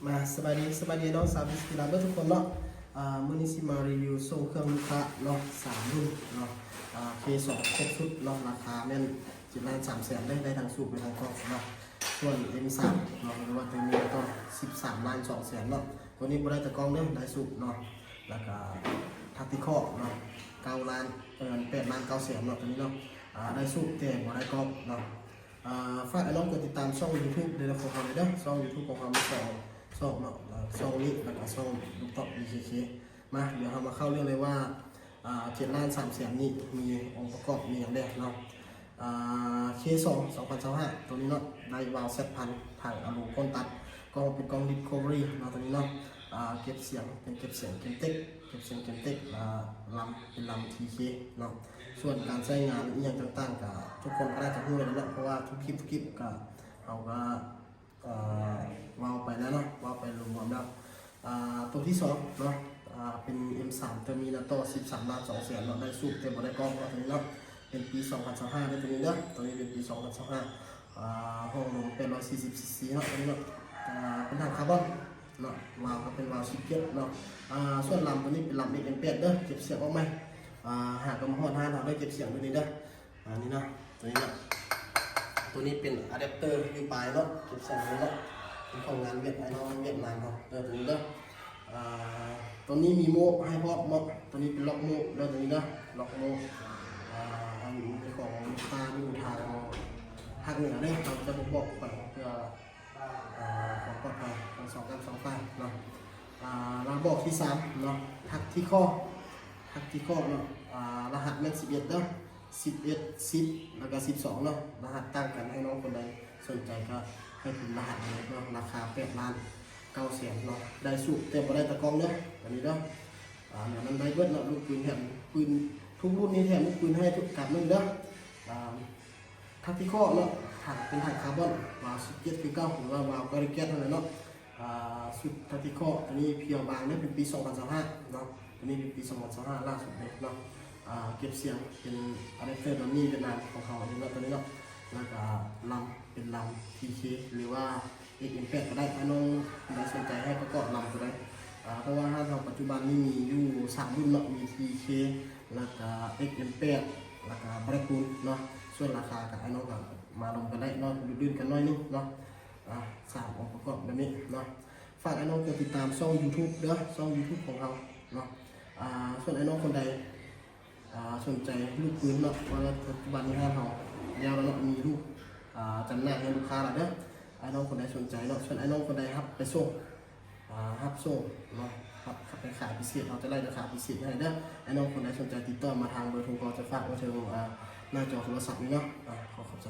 ມາ ສະບາຍດີ ສະບາຍດີເນາະ ຊາວວິສກີລາວເບິດທຸກຄົນເນາະ. ອາ ມື້ນີ້ຊິມາຣີວິວໂຊເຄື່ອງລູກຄ້າເນາະ ສາມລຸ້ນເນາະ. ອາ ເຄສອງ ຄົບຊຸດເນາະ ລາຄາແມ່ນເຈັດລ້ານສາມແສນເດ້ ໄດ້ທັງສູບ ໄດ້ທັງກ້ອງເນາະ. ສ່ວນເອັມສາມເນາະ ຫຼືວ່າໂຕມີກະຕ້ອງ ສິບສາມລ້ານສອງແສນເນາະ. ໂຕນີ້ບໍ່ໄດ້ຕະກ້ອງເດີ ໄດ້ສູບເນາະ. ແລ້ວກະທັກຕິຄໍເນາະ ເກົ້າລ້ານ ເອີ ແປດລ້ານເກົ້າແສນເນາະ ໂຕນີ້ເນາະ. ອາ ໄດ້ສູບແຕ່ບໍ່ໄດ້ກ້ອງເນາະ. ອາ ຝາກອ້າຍນ້ອງກົດຕິດຕາມຊ່ອງຢູທູບເດີ ຂອງເຮົາເດີ ຊ່ອງຢູທູບຂອງເຮົາມີສອງຊ່ອງເນາະ ອາ ຊ່ອງນີ້ ແລ້ວກະຊ່ອງລູກຕອບ ບີເຄເຄ. ມາ ດຽວເຮົາມາເຂົ້າເລື່ອງເລີຍວ່າ ອາ ເຈັດລ້ານສາມແສນນີ້ມີອົງປະກອບມີຫຍັງແດ່ເນາະ. ອາ ເຄສອງ ສອງພັນຊາວຫ້າ ໂຕນີ້ເນາະ ໄດ້ວາວແຊັດພັນ ຖັງອາລູກ້ອນຕັດ ກ້ອງເປັນກ້ອງດິສຄັຟເວີຣີເນາະ ໂຕນີ້ເນາະ. ອາ ເກັບສຽງ ເປັນເກັບສຽງເກມເຕັກ ເກັບສຽງເກມເຕັກ ອາ ລຳເປັນລຳທີເຄເນາະ. ສ່ວນການໃຊ້ງານອີ່ຫຍັງຕ່າງໆ ກະທຸກຄົນກະໜ້າຈະຮູ້ແລ້ວເນາະ ເພາະວ່າທຸກຄລິບ ທຸກຄລິບກະ ເຮົາກະ ເອີ ເວົ້າໄປແລ້ວເນາະ ເວົ້າໄປລວມໆແລ້ວ. ອາ ໂຕທີສອງເນາະ ອາ ເປັນເອັມສາມ ເຕີມີນາໂຕ ສິບສາມລ້ານສອງແສນເນາະ ໄດ້ສູບແຕ່ບໍ່ໄດ້ກ້ອງເນາະ ໂຕນີ້ເນາະ. ເປັນປີສອງພັນຊາວຫ້າເດີ ໂຕນີ້ເດີ ໂຕນີ້ເປັນປີສອງພັນຊາວຫ້າ. ອາ ຫ້ອງລົມແປດຮ້ອຍສີ່ສິບຊີຊີເນາະ ໂຕນີ້ເນາະ. ອາ ເປັນຖັງຄາບອນເນາະ ວາວກະເປັນວາວສິບເຈັດເນາະ. ອາ ສ່ວນລຳໂຕນີ້ເປັນລຳເອັກເອັມແປດເດີ ເກັບສຽງອອກໃໝ່. ອາ ຫາກະມາຮອດຮ້ານເຮົາເດີ ເກັບສຽງໂຕນີ້ເດີ. ອາ ນີ້ເນາະ ໂຕນີ້ເນາະ ໂຕນີ້ເປັນອາແດັບເຕີຢູ່ປາຍເນາະ ເກັບສຽງເນາະ ເປັນຂອງງານຫວຽດ ອ້າຍນ້ອງຫວຽດນາມເຮົາເດີ ໂຕນີ້ເດີ. ອາ ໂຕນີ້ມີໂໝກໃຫ້ພ້ອມເນາະ ໂຕນີ້ເປັນລັອກໂໝກເດີ ໂຕນີ້ເດີ ລັອກໂໝກ. ອາ ອັນນີ້ເປັນຂອງລູກຄ້າຢູ່ທາງພາກເໜືອເດີ ເຮົາຈະບໍ່ບອກໄປເພື່ອ ອາ ຄວາມປອດໄພທັງສອງກັນສອງຝ່າຍເນາະ. ອາ ລະບອກທີສາມເນາະ ທັກຕິຄໍ ທັກຕິຄໍເນາະ. ອາ ລະຫັດແມ່ນສິບເອັດເດີ ສິບເອັດ ສິບ ແລ້ວກະສິບສອງເນາະ ລະຫັດຕ່າງກັນ. ອ້າຍນ້ອງຄົນໃດສົນໃຈກະໃຫ້ເປັນລະຫັດເລີຍເນາະ. ລາຄາແປດລ້ານເກົ້າແສນເນາະ ໄດ້ສູບແຕ່ບໍ່ໄດ້ຕາກ້ອງເດີ ອັນນີ້ເດີ. ອາ ແນວນັ້ນໄດ້ເບິດເນາະ ລູກປືນແຖມ ປືນທຸກລຸ້ນນີ້ແຖມລູກປືນໃຫ້ທຸກກັບໜຶ່ງເດີ. ອາ ທັກຕິຄໍເນາະ ຖັງເປັນຖັງຄາບອນ ວາວສິບເຈັດຄືເກົ່າ ຫຼືວ່າວາວກາລິແກັດຫັ້ນແຫຼະເນາະ. ອາ ຊຸດທັກຕິຄໍ ໂຕນີ້ພຽວບາງເດີ ເປັນປີສອງພັນຊາວຫ້າເນາະ ໂຕນີ້ເປັນປີສອງພັນຊາວຫ້າລ່າສຸດເລີຍເນາະ. ອາ ເກັບສຽງເປັນອາແດັບເຕີດອນນີ້ຫວຽດນາມຂອງເຮົາເອງເນາະ ໂຕນີ້ເນາະ. ແລ້ວກະລຳເປັນລຳທີເຄ ຫຼືວ່າເອັກເອັມແປດກະໄດ້. ອ້າຍນ້ອງໃດສົນໃຈໃຫ້ປະກອບລຳໂຕໃດ ອາ ເພາະວ່າຮ້ານເຮົາປັດຈຸບັນນີ້ມີຢູ່ສາມລຸ້ນເນາະ ມີທີເຄ ແລ້ວກະເອັກເອັມແປດ ແລ້ວກະບລັກກູນເນາະ. ສ່ວນລາຄາກະ ອ້າຍນ້ອງກະມາລົມກັນໄດ້ເນາະ ດື່ມກັນໜ້ອຍໜຶ່ງເນາະ. ອາ ສາມອົງປະກອບແບບນີ້ເນາະ. ຝາກອ້າຍນ້ອງກົດຕິດຕາມຊ່ອງຢູທູບເດີ ຊ່ອງຢູທູບຂອງເຮົາເນາະ. ອາ ສ່ວນອ້າຍນ້ອງຄົນໃດ ອາ ສົນໃຈລູກປືນເນາະ ເພາະວ່າປັດຈຸບັນນີ້ຮ້ານເຮົາແລ້ວແລ້ວເນາະ ມີລູກ ອາ ຈຳໜ່າຍໃຫ້ລູກຄ້າແລ້ວເດີ. ອ້າຍນ້ອງຄົນໃດສົນໃຈເນາະ ສ່ວນອ້າຍນ້ອງຄົນໃດຮັບໄປສົ່ງ ອາ ຮັບສົ່ງເນາະ ຮັບ ຮັບໄປຂາຍພິເສດ ເຮົາຈະໄລ່ລາຄາພິເສດໃຫ້ເດີ. ອ້າຍນ້ອງຄົນໃດສົນໃຈຕິດຕໍ່ມາທາງເບີໂທ ເຮົາຈະຝາກໄວ້ເທິງ ອາ ໜ້າຈໍໂທລະສັບນີ້ເນາະ. ອາ ຂໍຂອບໃຈ.